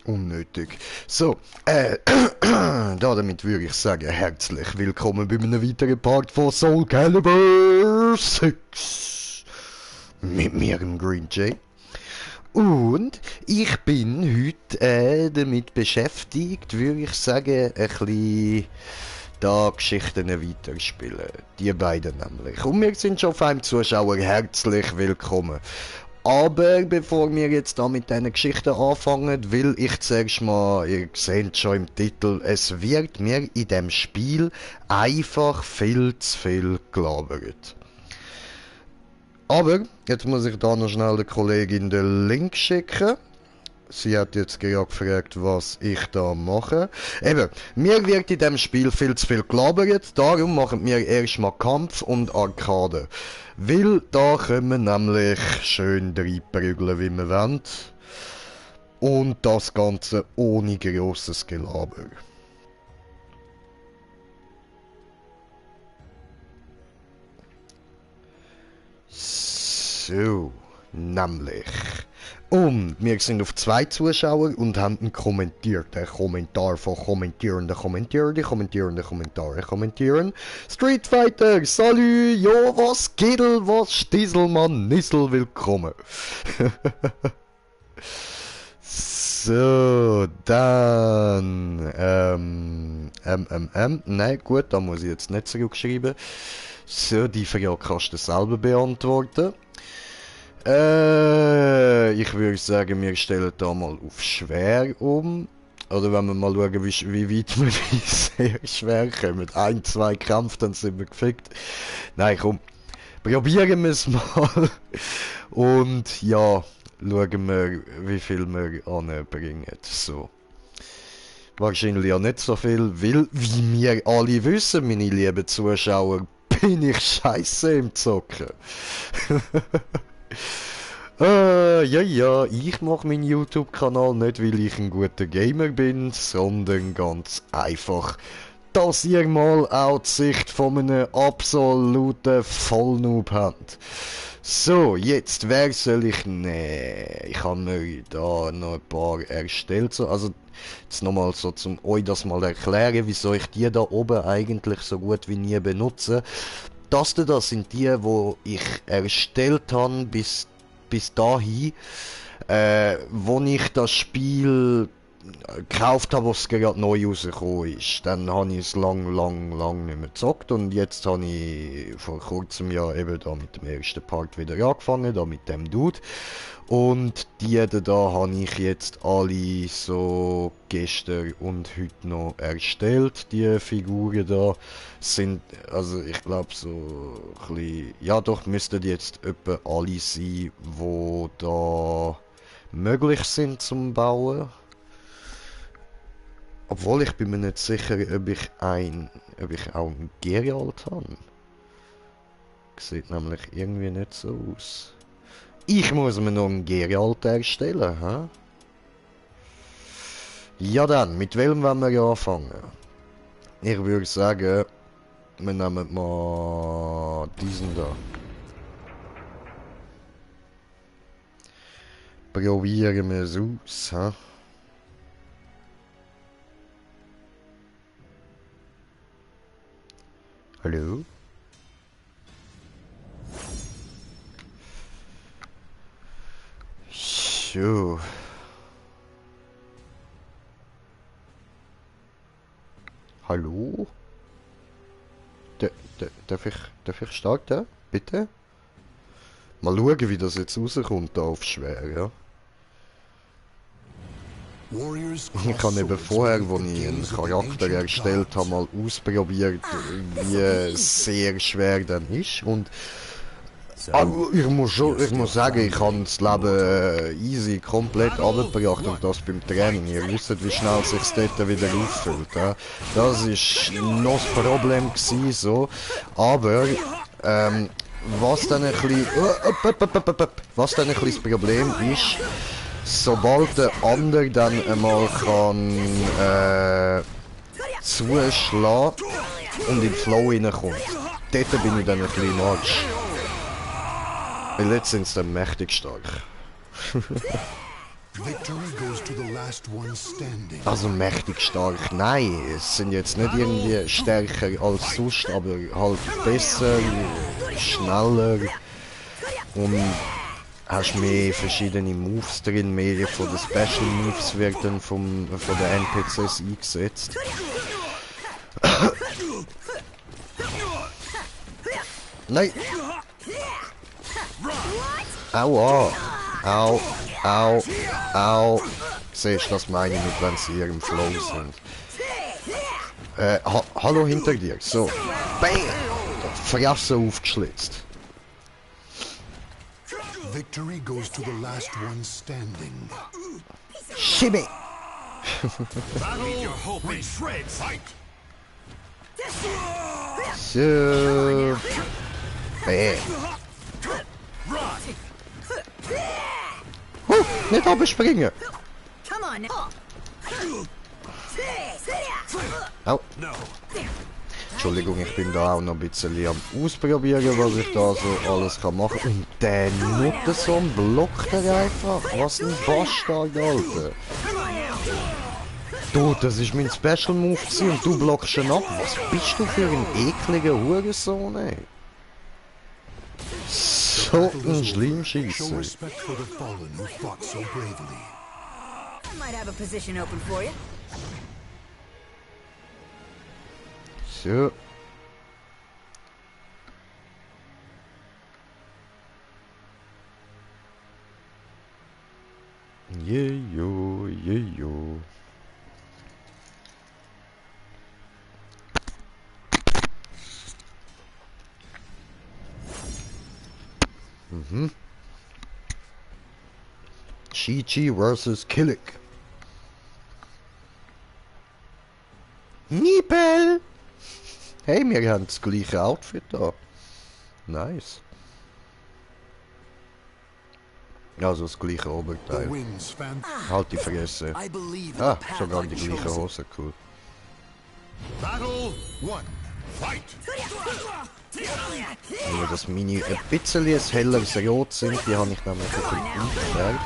Unnötig. So, damit würde ich sagen, herzlich willkommen bei einem weiteren Part von Soul Calibur 6. Mit mir, dem Green Jay. Und ich bin heute damit beschäftigt, würde ich sagen, ein bisschen da Geschichten weiterspielen. Die beiden nämlich. Und wir sind schon auf einem Zuschauer herzlich willkommen. Aber bevor wir jetzt da mit diesen Geschichten anfangen, will ich zuerst mal, ihr seht schon im Titel, es wird mir in dem Spiel einfach viel zu viel gelabert. Aber, jetzt muss ich da noch schnell der Kollegin den Link schicken. Sie hat jetzt gerade gefragt, was ich da mache. Eben, mir wird in dem Spiel viel zu viel gelabert, darum machen wir erstmal Kampf und Arcade. Weil da können wir nämlich schön reinprügeln, wie wir wollen. Und das Ganze ohne grosses Gelaber. So, nämlich. Und wir sind auf 2 Zuschauer und haben kommentiert. Der Kommentar von kommentierende Kommentare kommentieren. Street Fighter, salü, jo, was Giddel, was Stieselmann, Nissel, willkommen. So, dann, nein, gut, da muss ich jetzt nicht zurückschreiben. So, die Frage kannst du selber beantworten. Ich würde sagen, wir stellen da mal auf schwer um. Oder wenn wir mal schauen, wie weit wir sehr schwer kommen. 1, 2 Kämpfe, dann sind wir gefickt. Nein, komm. Probieren wir es mal. Und ja, schauen wir, wie viel wir anbringen. So. Wahrscheinlich ja nicht so viel, weil, wie wir alle wissen, meine lieben Zuschauer, bin ich scheiße im Zocken. Ja, ich mache meinen YouTube-Kanal nicht, weil ich ein guter Gamer bin, sondern ganz einfach, dass ihr mal auch die Sicht von einem absoluten Vollnoob habt. So, jetzt, wer soll ich nehmen? Ich habe mir da noch ein paar erstellt, also jetzt nochmal so, zum euch das mal erklären, wieso ich die da oben eigentlich so gut wie nie benutze. Das sind die ich erstellt habe bis dahin, wo ich das Spiel gekauft habe, was gerade neu rausgekommen ist. Dann habe ich es lang nicht mehr gezockt und jetzt habe ich vor kurzem ja eben da mit dem ersten Part wieder angefangen, da mit dem Dude. Und die da habe ich jetzt alle so gestern und heute noch erstellt. Die Figuren da sind, also ich glaube so ein bisschen, ja doch, müssten jetzt etwa alle sein, wo da möglich sind zum Bauen. Obwohl ich bin mir nicht sicher, ob ich auch einen Geralt habe. Sieht nämlich irgendwie nicht so aus. Ich muss mir noch einen Geralt erstellen, hä? Ja dann, mit welchem wollen wir anfangen? Ich würde sagen, wir nehmen mal diesen da. Probieren wir es aus, hä? Hallo? So. Hallo? Darf ich starten? Bitte? Mal schauen, wie das jetzt rauskommt, da auf schwer, ja? Ich habe eben vorher, als ich einen Charakter erstellt habe, mal ausprobiert, wie sehr schwer dann ist. Und ich muss sagen, ich habe das Leben easy komplett abgebracht und das beim Training. Ihr wisst, wie schnell sich es dort wieder auffüllt. Ja? Das war noch das Problem gewesen, so. Aber was dann ein bisschen das Problem ist, sobald der andere dann einmal kann zuschlagen und in den Flow reinkommt, dort bin ich dann ein bisschen Arsch. Weil jetzt sind sie dann mächtig stark. Victory goes to the last one standing. Also mächtig stark, nein, es sind jetzt nicht irgendwie stärker als sonst, aber halt besser, schneller und hast mehr verschiedene Moves drin, mehr von den Special Moves werden von den NPCs eingesetzt. Nein! Aua! Au! Au! Au! Siehst du, das meine ich mit, wenn sie hier im Flow sind. Hallo hinter dir. So. Bam! Fresse aufgeschlitzt. Victory goes to the last one standing. Shimmy! So. Bam! Nicht abspringen! Au! Entschuldigung, ich bin da auch noch ein bisschen am Ausprobieren, was ich da so alles kann machen kann. Und der Nuttersohn blockt er einfach. Was ein Bastard, Alter. Du, das ist mein Special Move und du blockst ihn ab. Was bist du für ein ekliger Hurensohn, ey? So ein Schlimmschießer. Show respect for the fallen who fought so bravely. I might have a position open for you. So. Jejo, jejo. Chi-Chi versus Killick. Niepel! Hey, wir haben das gleiche Outfit da. Nice. Also das gleiche The Oberteil. winds fan. Halt die Fresse. I believe in Ah, the path sogar I've die gleiche chosen. Hose, cool. Battle 1. Fight! Nur dass meine ein bisschen ein helleres Rot sind, die habe ich nämlich ein bisschen umgefärbt.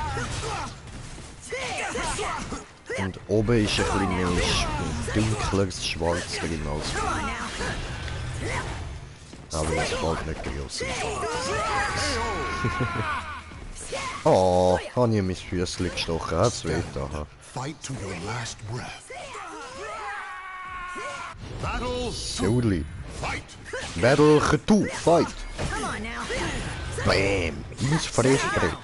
Und oben ist ein bisschen mehr dunkleres Schwarz drin als vorne. Aber das fällt nicht groß auf. Oh, habe ich mein Füßchen gestochen, hat's weh da. Fight to your last breath. Battle Sodli. fight! Battle gedoe, fight. Bam, ins Fressbrett.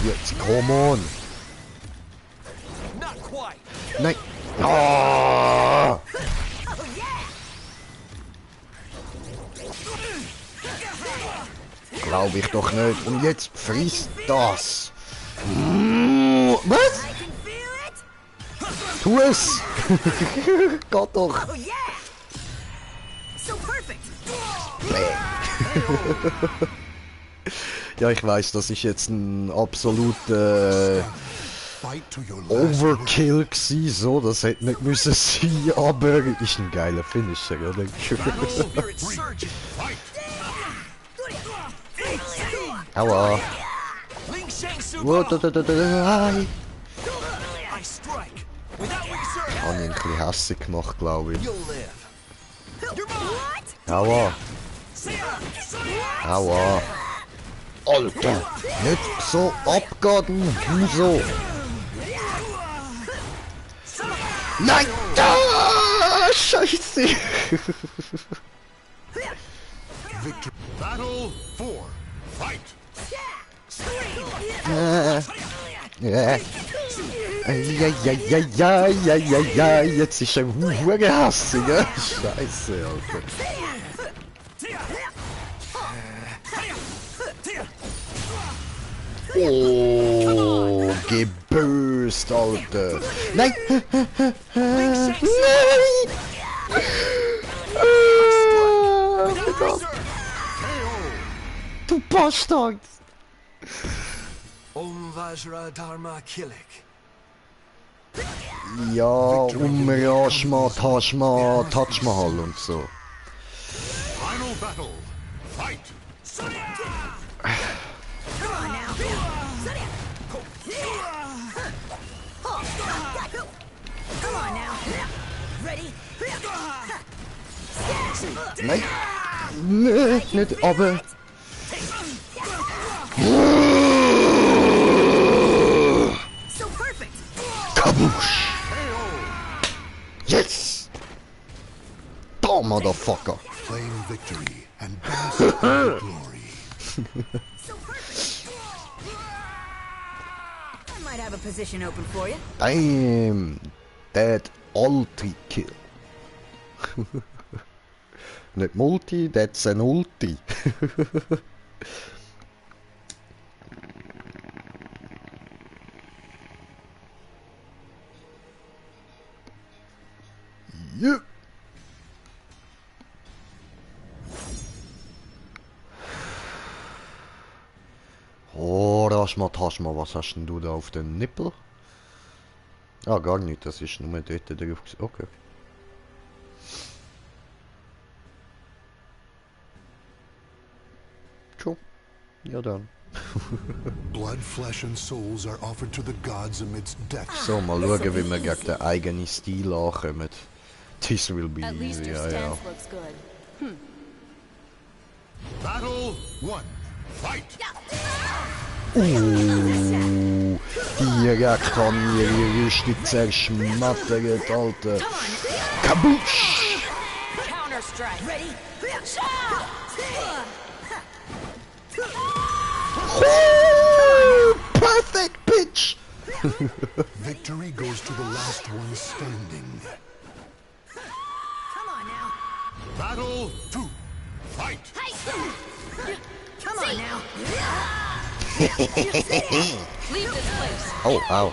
Jetzt, come on. Not quite. Nein. Ah! Glaube ich doch nicht. Und jetzt frisst das. Was? Tu es! Geht doch! Oh yeah! So perfect! Ja, ich weiß, das ist jetzt ein absoluter Fight to your last Overkill gsi, so, das hätte nicht müssen sein, aber ist ein geiler Finisher, oder? You're insurgent. fight! Aua! Ling Shang Su. Wow, Hi! I strike. Without reserve, Habe ich ein bisschen hässlich gemacht, glaube ich. you'll live. Aua! Aua! Alter! Nicht so abgehen! Wieso? Nein! Ah, Scheiße! Victory. Battle 4. Fight! Ja, jetzt ist er gehasst, gell? Scheiße, Alter. Oh, geböst, Alter. Nein! Nein! Du Bastard! Om Vajra Dharma Killik. Ja, Rashma, Tashma, Taj Mahal und so. Final battle. Fight! Come on now. Ready? Nein! Nee, nicht aber. So perfect. Kabusch! Yes! Da, Motherfucker! Claim victory and bask in the glory. So perfect. I might have a position open for you. Damn! That ulti kill. Nicht Multi, that's an Ulti. Yeah. Oh, Taschma, was hast denn du da auf den Nippel? Ah, gar nicht, das ist nur dort drauf. Okay. Schon. Ja dann. Blood, flesh, and souls are offered to the gods amidst death. So, mal schauen, wie wir gegen den eigenen Stil ankommen. This will be At least easy, your ja, ja. stance looks good. Battle 1. Fight! Direkt kann ihre Rüstung zerschmettert, Alter. Kabusch! Counter strike. Ready? Perfect pitch! Victory goes to the last one standing. Come on now. Battle 2. Fight! Come on now. Leave this place. Oh, ow.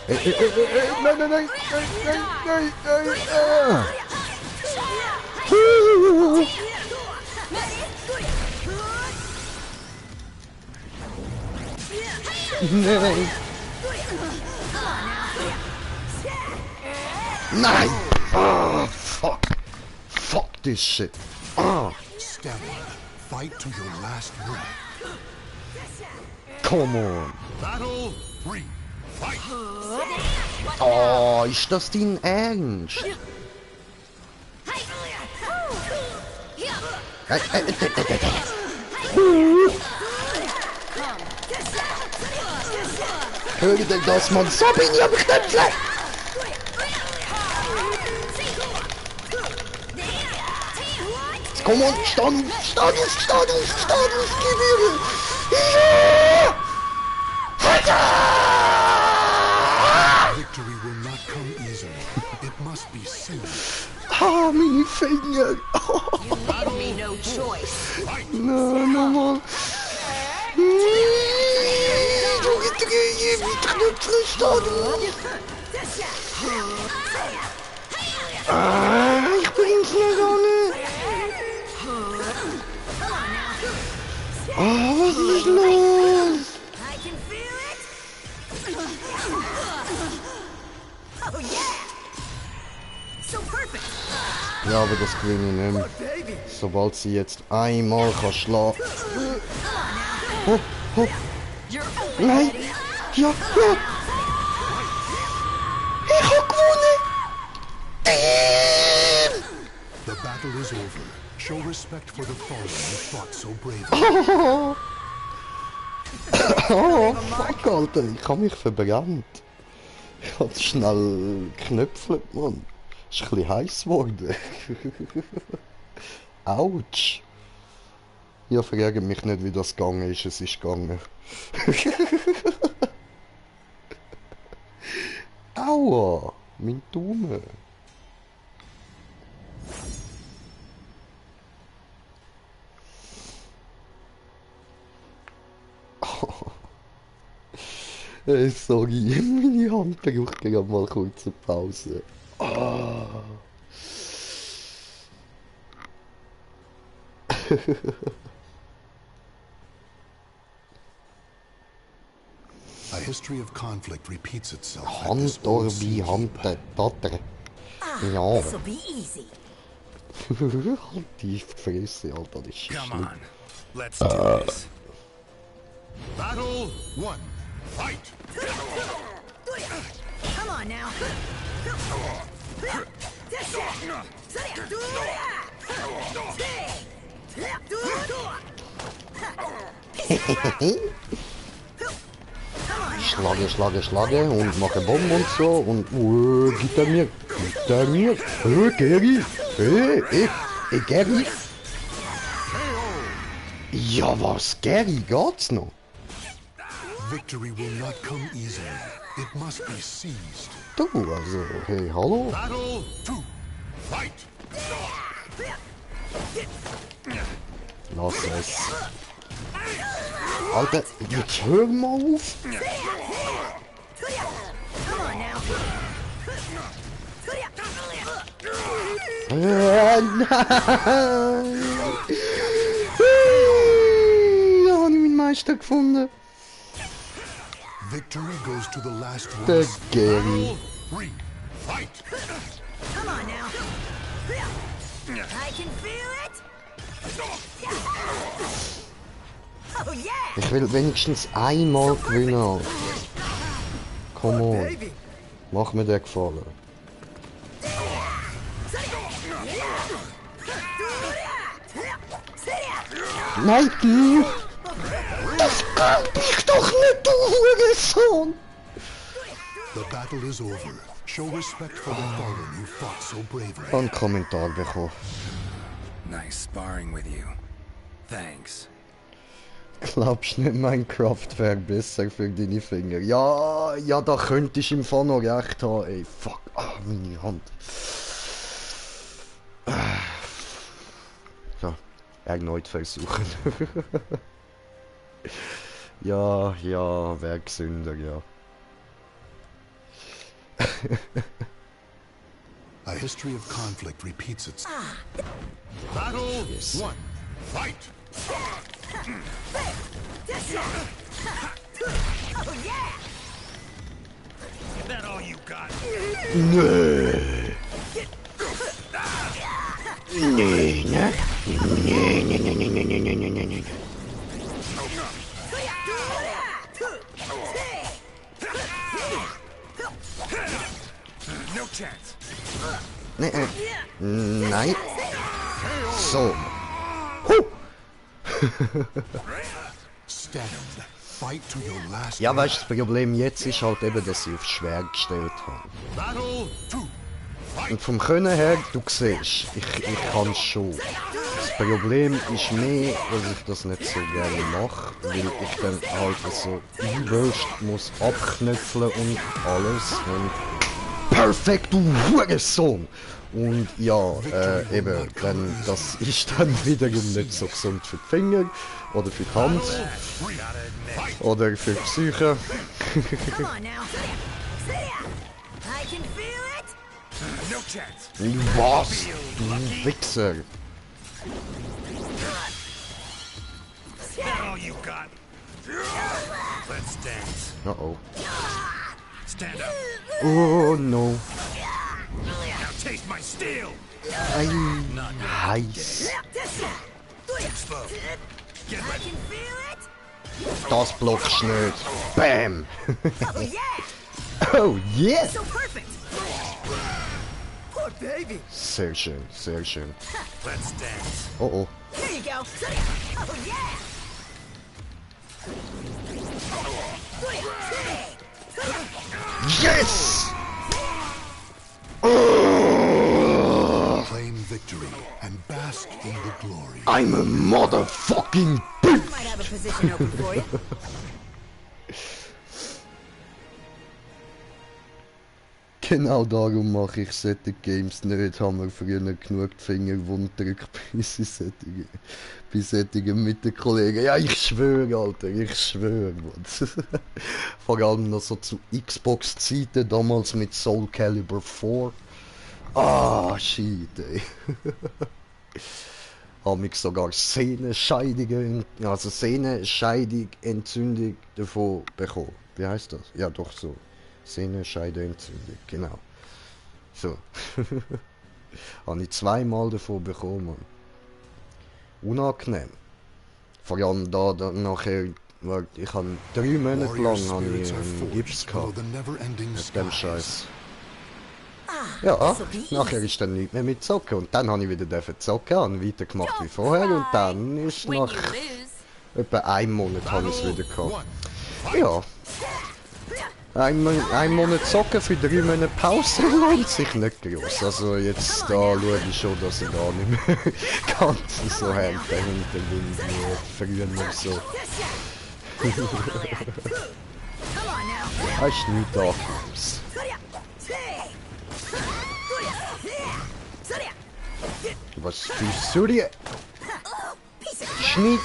Nein, nein, nein, nein, nein, nein. Nein. Nein! Oh, fuck. Fuck this shit. Oh, Stamina. Fight to your last breath. come on. Battle 3. Fight! Oh, ist das dein Ernst? Hör dir das, Mann. So bin ich am Knöpfle. Komm on, stand auf, stand auf, stand auf, stand auf, gib mir. Ja! Victory will not come easily. It must be seamless. Ah, meine Finger. You leave me no choice. Nein, nochmal. Du gedreht mit Knöpfen stand auf. Ah, ich bring's mir gar nicht. Ah, was ist los? I can feel it. Oh yeah. So perfect. Ja, aber das gewinne ich nicht mehr. Sobald sie jetzt einmal kann schlagen. Oh, oh. Nein! Ja, ja! Ich hab gewonnen! Damn! The battle is over. Show respect for the fallen who fought so bravely. Oh, fuck, Alter, ich hab mich verbrannt. Ich hab schnell geknöpfelt, Mann. Ist ein bisschen heiß geworden. Autsch. Ja, fragt mich nicht, wie das gegangen ist. Es ist gegangen. Aua, mein Daumen. Sorry, meine Hand braucht gerade mal kurz eine Pause. Ah. A history of conflict repeats itself. at this Hand old orbi, siege. Hand Tatter. Ja. This'll be easy. Halt die Fresse, Alter, das ist Come schlimm. on. Let's do this. Battle 1. Fight! Come on now. Schlage und mache Bomben und so und gibt er mir, Gary, Gary. Ja was, Gary, geht's noch? Victory will not come easily. It must be seized. Du, also, hey, hallo? Battle 2. Fight! Lass es. Alter, jetzt hör mal auf. Come on now. Nein! Da habe ich meinen Meister gefunden. Victory goes to the last Der one. Gary. 3. Fight! Come on now. I can feel it. Oh yeah. Ich will wenigstens einmal gewinnen. Alter. Come on. Mach mir den Gefallen. Nein, du! Das kann ich doch nicht, du Hurensohn! The battle is over. Show respect for the fallen who fought so bravely. Ich habe einen Kommentar bekommen. Nice sparring with you. Thanks. Glaubst du nicht, Minecraft wäre besser für deine Finger? Ja, da könntest du im Fall noch recht haben. Ey, fuck. Ah, meine Hand. So, erneut versuchen. ja, wäre gesünder, ja. A history of conflict repeats itself. Battle Yes. 1. Fight! Oh yeah. Is that all you got? Nee, ne? Nee. No chance. Nein. So. Stand. Fight to your last Ja, weißt du, das Problem jetzt ist halt eben, dass ich auf schwer gestellt habe. Battle 2. Und vom Können her, du siehst, ich kann es schon. Das Problem ist mehr, dass ich das nicht so gerne mache, weil ich dann halt so übelst muss abknöpfeln und alles. Und perfekt, du Hurensohn! Und ja, eben, dann, das ist dann wiederum nicht so gesund für die Finger oder für die Hand oder für die Psyche. Come on now. I can feel it. No chance. Was? Du Wichser! Is that all you got? Let's dance. Oh Stand up. oh no. Now taste my steel. Ei, heiß. Slow. Get I ready. can feel it. Das blockst nicht. Bam! Oh yeah. Oh yes! So perfect. Poor baby. Sehr schön, sehr schön. Let's dance. Oh. There you go. Oh yeah. Yes! Claim victory and bask in the glory. I'm a motherfucking bitch! Might have a position open for you. Genau darum mache ich solche Games nicht. Haben wir früher genug die Finger wund gedrückt bei solchen mit den Kollegen. Ja, ich schwöre, Alter, ich schwöre. Vor allem noch so zu Xbox-Zeiten, damals mit Soul Calibur 4. Ah, shit, ey. Habe ich sogar Sehnenscheidungen, also Sehnenscheidung, Entzündung davon bekommen. Wie heißt das? Ja, doch so. Sehnenscheidenentzündung, genau. So. Habe ich zweimal davon bekommen. Unangenehm. Vor allem da nachher Weil ich habe 3 Monate lang Warrior habe ich spirits are einen forged Gips below gehabt. the never-ending Mit dem skies. Scheiß. Ja, nachher ist dann nichts mehr mit Zocken. Und dann habe ich wieder zocken und weitergemacht wie vorher. Und dann ist When you nach lose, etwa einem Monat habe ich es wieder Battle gehabt. 1. Ja. Ein Monat zocken für 3 Monate Pause lohnt sich nicht groß. Also jetzt da schaue ich schon, dass ich da nicht mehr ganz so hängt hinter den Wind wie früher so. Come on now. Das ist nichts anderes. Was für Syrien? Schnitt!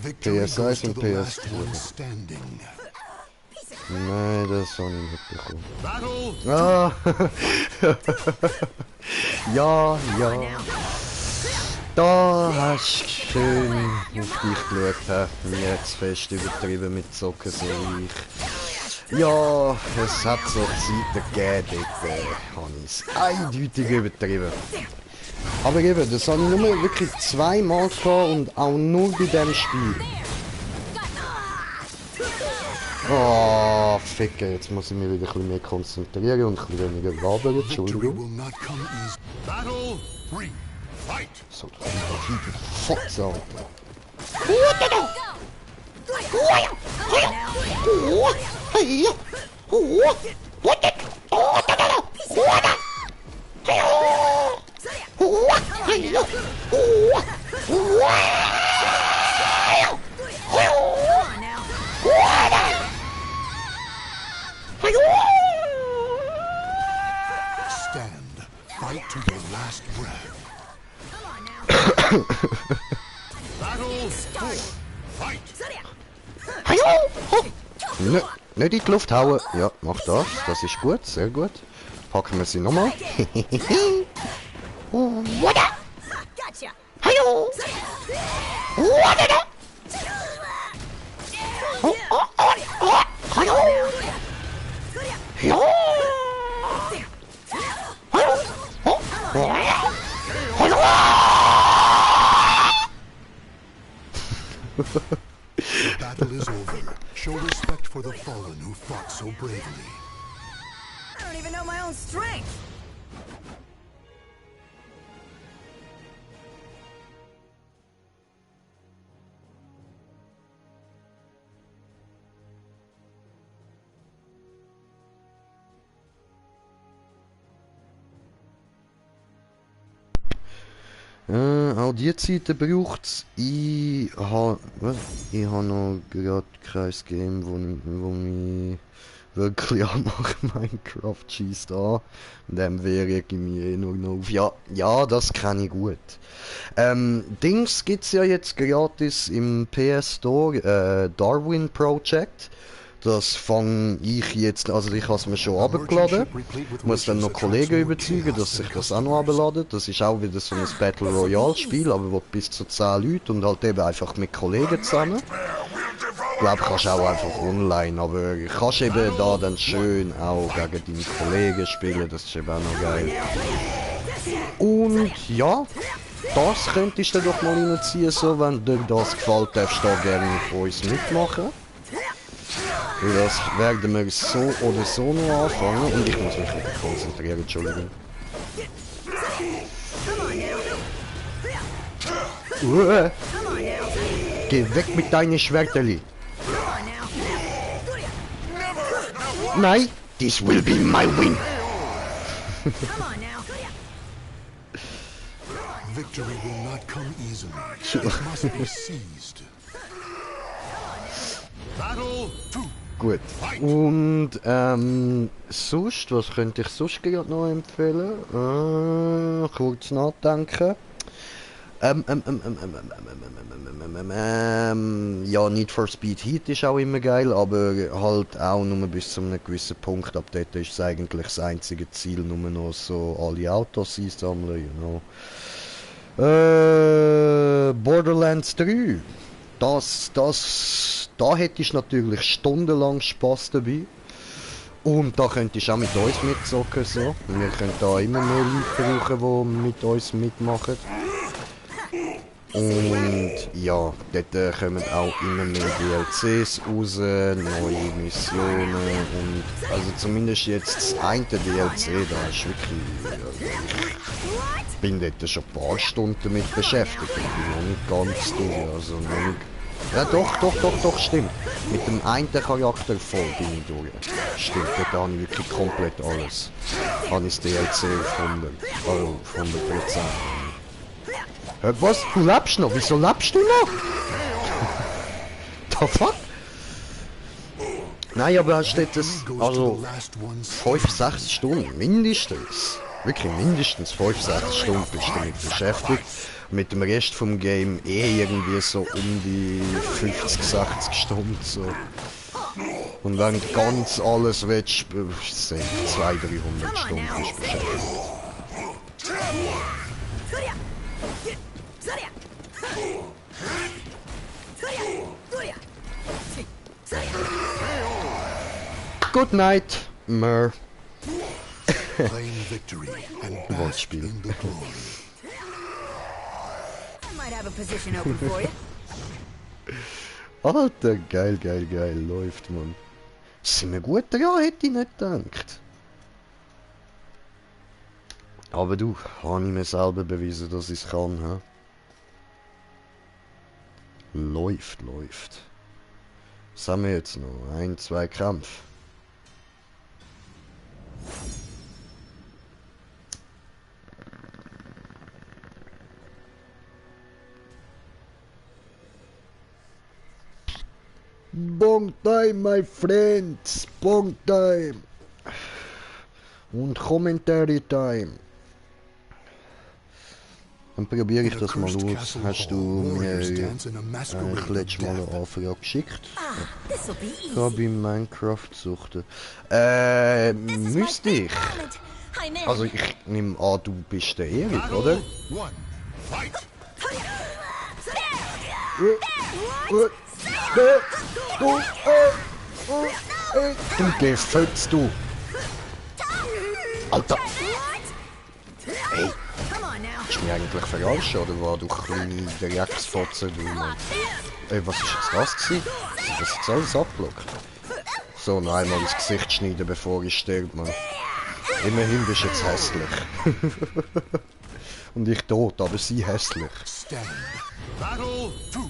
Victory PS1 goes to und the last PS2. one standing. Nein, das habe ich nicht bekommen. Battle. Ah! Ja, ja. Da hast du schön auf dich geschaut, hä? Mir jetzt fest übertrieben mit Zocken, so wie ich. Ja, es hat so Zeiten gegeben, dort habe ich es eindeutig übertrieben. Aber eben, das habe ich nur wirklich 2 Mal gehabt und auch nur bei diesem Spiel. Oh, Ficker, jetzt muss ich mich wieder ein bisschen mehr konzentrieren und ein bisschen weniger labern, Victory Entschuldigung. will not come easy. Battle. 3. Fight! So, Fotz, Alter. Stand. Fight to your last breath. Battle. 4. Fight. Ne, nicht in die Luft hauen. Ja, mach das. Das ist gut, sehr gut. Packen wir sie nochmal. Gotcha. The battle is over. Show respect for the fallen who fought so bravely. I don't even know my own strength. Auch die Zeiten braucht es. Ich habe noch gerade kein Game, wo mich wirklich anmacht. Minecraft schießt an. Und dann wäre ich mir eh nur noch auf. Ja, ja, das kenne ich gut. Dings gibt es ja jetzt gratis im PS Store, Darwin Project. Das fange ich jetzt, also ich habe es mir schon runtergeladen. Muss dann noch Kollegen überzeugen, dass sich das auch noch runterladen. Das ist auch wieder so ein Battle Royale Spiel, aber wo bis zu 10 Leute und halt eben einfach mit Kollegen zusammen. Ich glaube, kannst auch einfach online, aber kannst eben da dann schön auch gegen deine Kollegen spielen, das ist eben auch noch geil. Und ja, das könntest du doch mal reinziehen, so, wenn dir das gefällt, darfst du da gerne mit uns mitmachen. Weil das werden wir so oder so noch anfangen und ich muss mich wieder konzentrieren, Entschuldigung. Geh weg mit deinen Schwerterli. Nein, this will be my win. Come on now. Victory will not come easily. It must be seized. Battle. 2. Gut. Und sonst, was könnte ich sonst gerade noch empfehlen? Kurz nachdenken. Ja, Need for Speed Heat ist auch immer geil, aber halt auch nur bis zu einem gewissen Punkt. Ab dort ist es eigentlich das einzige Ziel, nur noch so alle Autos einsammeln, you know. Borderlands 3. Da hätte ich natürlich stundenlang Spaß dabei. Und da könntest du auch mit uns mitzocken, so. Wir können da immer mehr Leute brauchen, die mit uns mitmachen. Und ja, dort kommen auch immer mehr DLCs raus, neue Missionen und also zumindest jetzt das eine DLC, da ist wirklich, ich bin dort schon ein paar Stunden damit beschäftigt und bin noch nicht ganz durch, also noch nicht, ja doch, stimmt. Mit dem einen Charakter voll bin ich durch. Stimmt, dort habe ich wirklich komplett alles. Habe ich das DLC gefunden, auf 100%. Was? Du lebst noch? Wieso lebst du noch? The fuck? Nein, aber hast du das, also 5-6 Stunden, mindestens. Wirklich mindestens 5-6 Stunden bist du damit beschäftigt. Mit dem Rest vom Game irgendwie so um die 50-60 Stunden so. Und wenn du ganz alles willst, sind 200-300 Stunden bist du beschäftigt. Good night, Mer. Claim victory and bask in the glory. I might have a position open for you. Alter, geil, läuft, man. Sind wir gut dran, hätte ich nicht gedacht. Aber du, habe ich mir selber bewiesen, dass ich es kann, hä? Läuft. Was haben wir jetzt noch? 1, 2 Kämpfe. Bong time, my friends. Bong time. Und Commentary time. Dann probiere ich das mal aus. Hast du mir letztes Mal eine Anfrage geschickt? This'll be easy. Gabi Minecraft suchte. Müsste ich. I'm in. Also ich nehme an, du bist der Erik, oder? Battle 1. Fight. Du gefällst du. Alter, hey, Come on now. hast du mich eigentlich verarscht oder war du kleine Drecksfotze, du Mann? Ey, was ist jetzt das gewesen? Ist das jetzt alles abgelockt? So, noch einmal ins Gesicht schneiden, bevor ich sterbe, Mann. Immerhin bist du jetzt hässlich. Und ich tot, aber sie hässlich. Stand. Battle 2.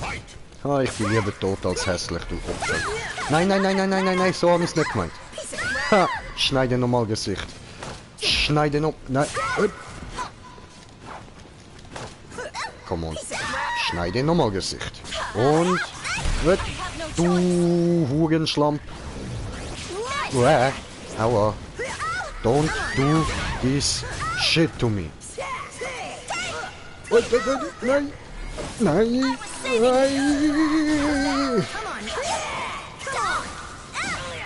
Fight. Ah, ich bin lieber tot als hässlich, du Opfer. Nein, so habe ich es nicht gemeint. Ha, schneide nochmal Gesicht. Schneide noch... Nein. Come on. Schneide nochmal Gesicht. Und... Du Hurenschlamp. Aua. Don't do this shit to me. Nein. Nein.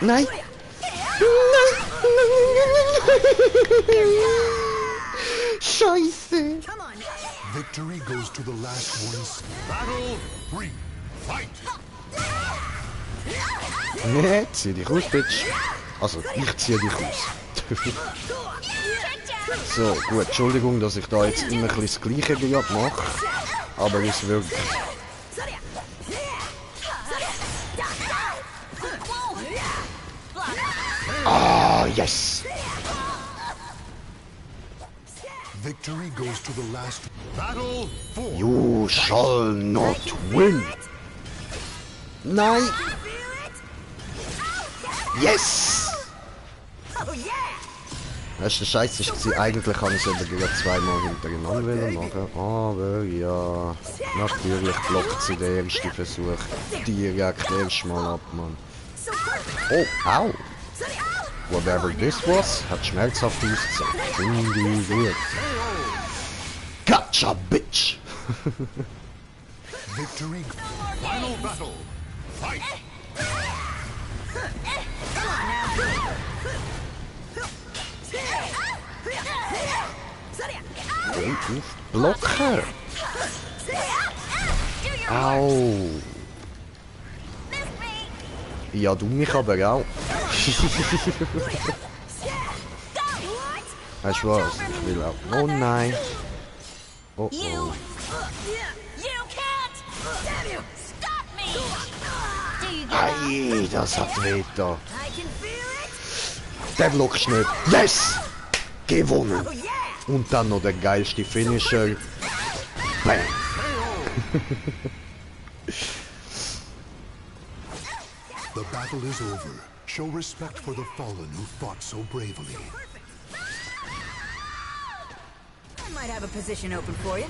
Nein. Scheiße. Come on. Victory goes to the last ones. Battle 3. Fight. Nee, zieh dich aus, Bitch. Also, ich zieh dich aus. So, gut, Entschuldigung, dass ich da jetzt immer ein bisschen das Gleiche mache. Aber es wirkt. Ah, yes! Victory goes to the last. Battle 4. You shall not win! Nein! Yes! Oh yeah. Das ist der Scheiß, eigentlich kann ich es eben gerade zweimal hintereinander machen, aber ja, natürlich blockt sie den ersten Versuch direkt erstmal ab, Mann. Oh, au! Whatever this was, hat schmerzhaft ausgesehen. Finde ich gut. Gotcha, bitch! Victory. Final battle. Fight. Und nicht blocken! Au! Ja, du mich aber auch. Weißt du was? Ich will auch. Oh nein! Oh oh. You can't! Damn you! Stop me! Do you get Ei, das hat weh da. I can feel it! Der blockst nicht. Yes! Gewonnen. Oh yeah! Und dann noch der geilste Finisher. Bam. The battle is over. Show respect for the fallen who fought so bravely. I might have a position open for you.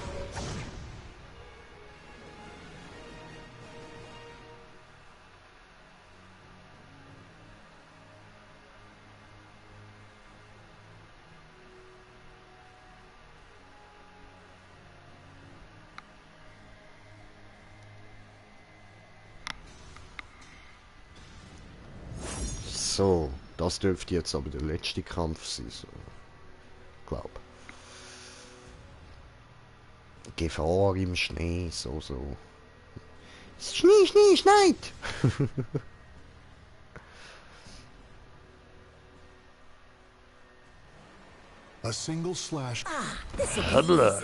So, das dürfte jetzt aber der letzte Kampf sein, so. Glaub. Gefahr im Schnee, so. Schnee, schneit! A single slash. Hödler.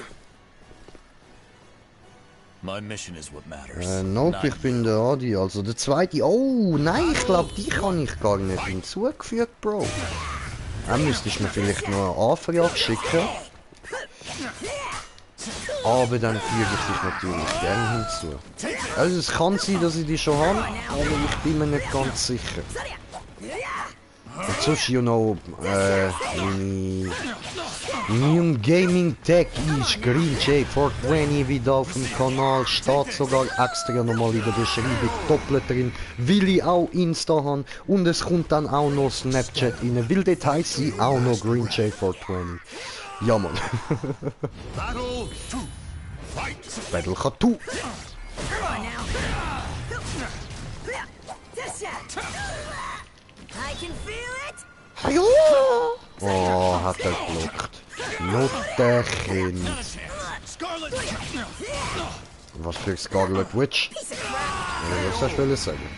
My mission is what matters. Nope, ich bin der Adi, also der zweite. Oh, nein, ich glaube, die kann ich gar nicht hinzugefügt, Bro. Dann müsste ich mir vielleicht noch eine Anfrage schicken. Aber dann füge ich dich natürlich gerne hinzu. Also es kann sein, dass ich die schon habe, aber ich bin mir nicht ganz sicher. Und sonst, you know, meine New Gaming Tech ist Green J420 wieder auf dem Kanal, steht sogar extra nochmal in der Beschreibung doppelt drin, weil ich auch Insta habe und es kommt dann auch noch Snapchat rein, weil dort heisst sie auch noch Green J420. Ja Mann. Battle 2. Fight! Battle Katu. Come on now. This I can feel it. Hallo! Oh, hat er geblockt. Nutterkind. Scarlet! Was für Scarlet Witch? Was hast du sagen?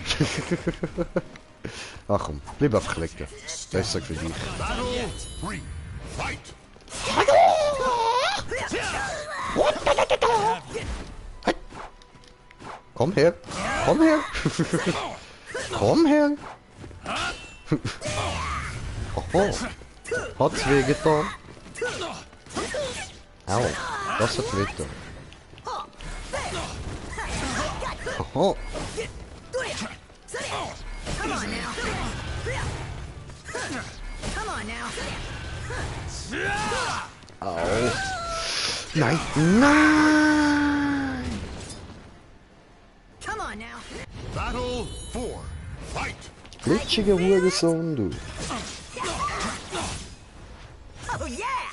Ach komm, bleib einfach liegen. Besser für dich. Battle 3. Fight! Komm her! Komm her! Komm her! Oho! Hat's wehgetan? Au, das hat wehgetan. Oho! Come on now. Come on now. Au! Nein! Nein! Come on now. Battle 4. Fight! Glitschiger Hurensohn, du. Oh yeah.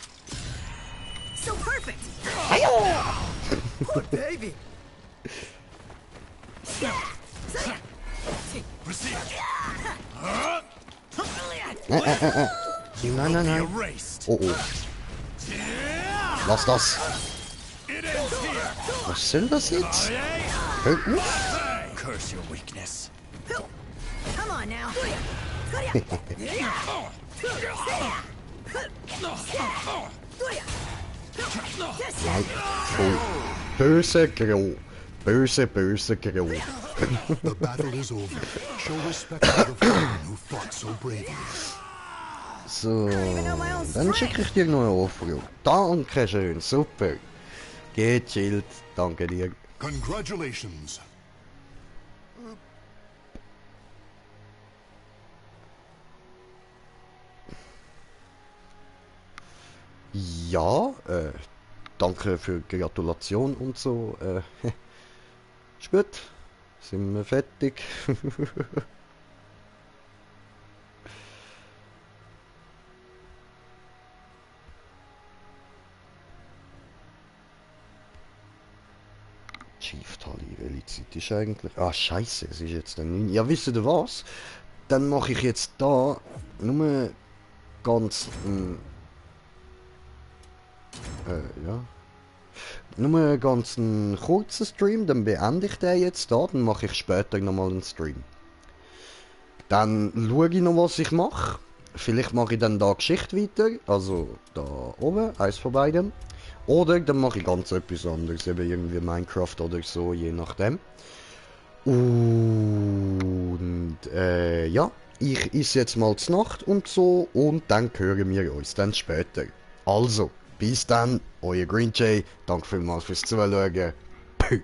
So perfect. Oh baby. Nein, nein, nein. Erased. Oh, oh. Lass das. It ends here. Was soll das jetzt? Hör auf. Curse your weakness. Come on now. Nein. Voll. Böse Gro. Böse Gro. The battle is over. Show respect for the fallen who fought so bravely. So, dann schicke ich dir noch eine Aufruf. Danke schön, super. Gechillt, danke dir. Congratulations. Ja, danke für die Gratulation und so. Ist gut, sind wir fertig. Chief Tally, welche Zeit ist eigentlich? Ah, scheiße, es ist jetzt dann 9. Ja, wisst ihr was? Dann mache ich jetzt da nur ganz... ja. Nur einen ganz kurzen Stream, dann beende ich den jetzt da, dann mache ich später nochmal einen Stream. Dann schaue ich noch, was ich mache. vielleicht mache ich dann da Geschichte weiter, also da oben, eins von beiden. Oder dann mache ich ganz etwas anderes, eben irgendwie Minecraft oder so, je nachdem. Und ja, ich esse jetzt mal zur Nacht und so und dann hören wir uns dann später. Also, bis dann, euer Green Jay, danke vielmals fürs Zuschauen. Peace.